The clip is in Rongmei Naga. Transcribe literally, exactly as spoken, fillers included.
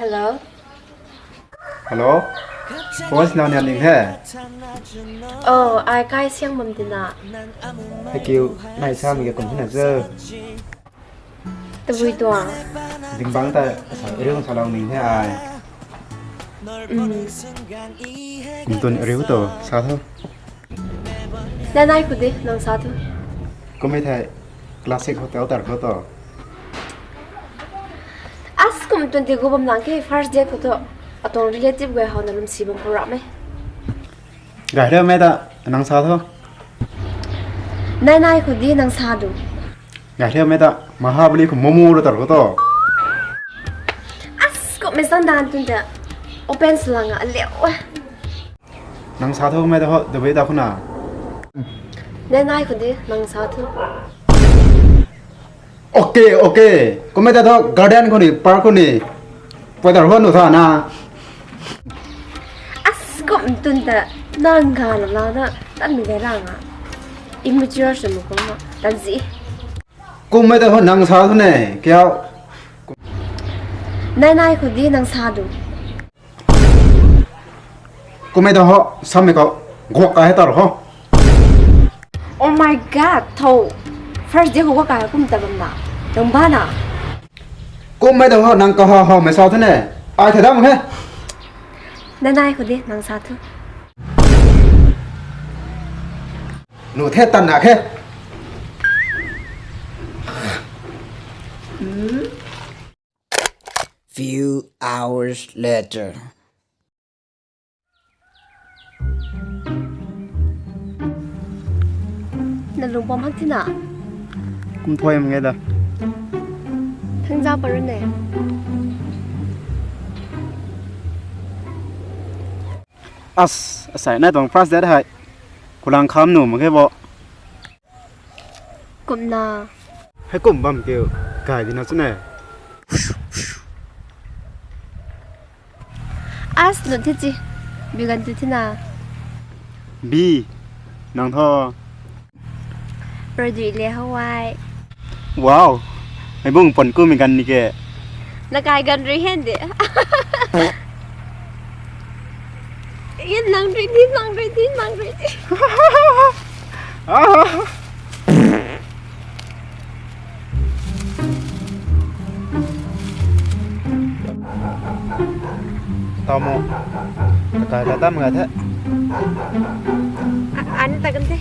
Hello. Hello. Voice nau nian ning he. Oh, ai kai siang bam tina. Hei kiu nai sa mi ke kum hina ze. Tabui tuang. Dingbang ta sa riu sa long ning he ai. Kum tun riu to sa tho. Nai nai khou di, nang sa tho. Kum e thei classic hotel tar kho to. As kum tun ti gu bam lang ke first date khou to. Atong relative gay hau na lum si bam pura me. Gai re me ta nang sa tho. Nai nai khou di nang sa du. Gai re me ta Mahabali khou momo ro tar kho to. As kum me sang dan tun ta open slang a leu. Nang sa tho me ta ho, Dubai ta khou na. Nai nai khou di nang sa tho. Okay, okay. Kum e ta tho garden khou ni, park khou ni. Poi tar ho nu tha na. As kum tun ta nang ga la la na tan mi gai rang a. Immature sw mu kum ma tan zi. Kum e ta ho nang sa tho ne, kiu. Nai nai khou di nang sa du. Kum e ta ho, sam me khou guak ka he tar ho. Oh my God, tho. First day khou guak ka he kum ta bam na. Nang ba na. Kum e ta ho, nang ka ho ho me sa tho ne. Ai the dam he. Nai nai khou di nang sa tho. Nu the tan na khe. Few hours later. Na lung pam hak tina. Kum thoi am nge da. Thang za paru ne. As, asai nai tuang first date hei. Kulang kham nu mak khe bo. Kumna. Hei kum bam kiu, kai di na chu ne. As nu thi chi. Bi gan tu thi na. Bi, nang tho. Roi dui le hawai. Wow, mei bung pon ku mi gan ni ke. Na kai gan rui hen de. Yan nang rui di, nang rui di, nang rui di. Tamo. Kai ta tam ga the. Ani ta kan the.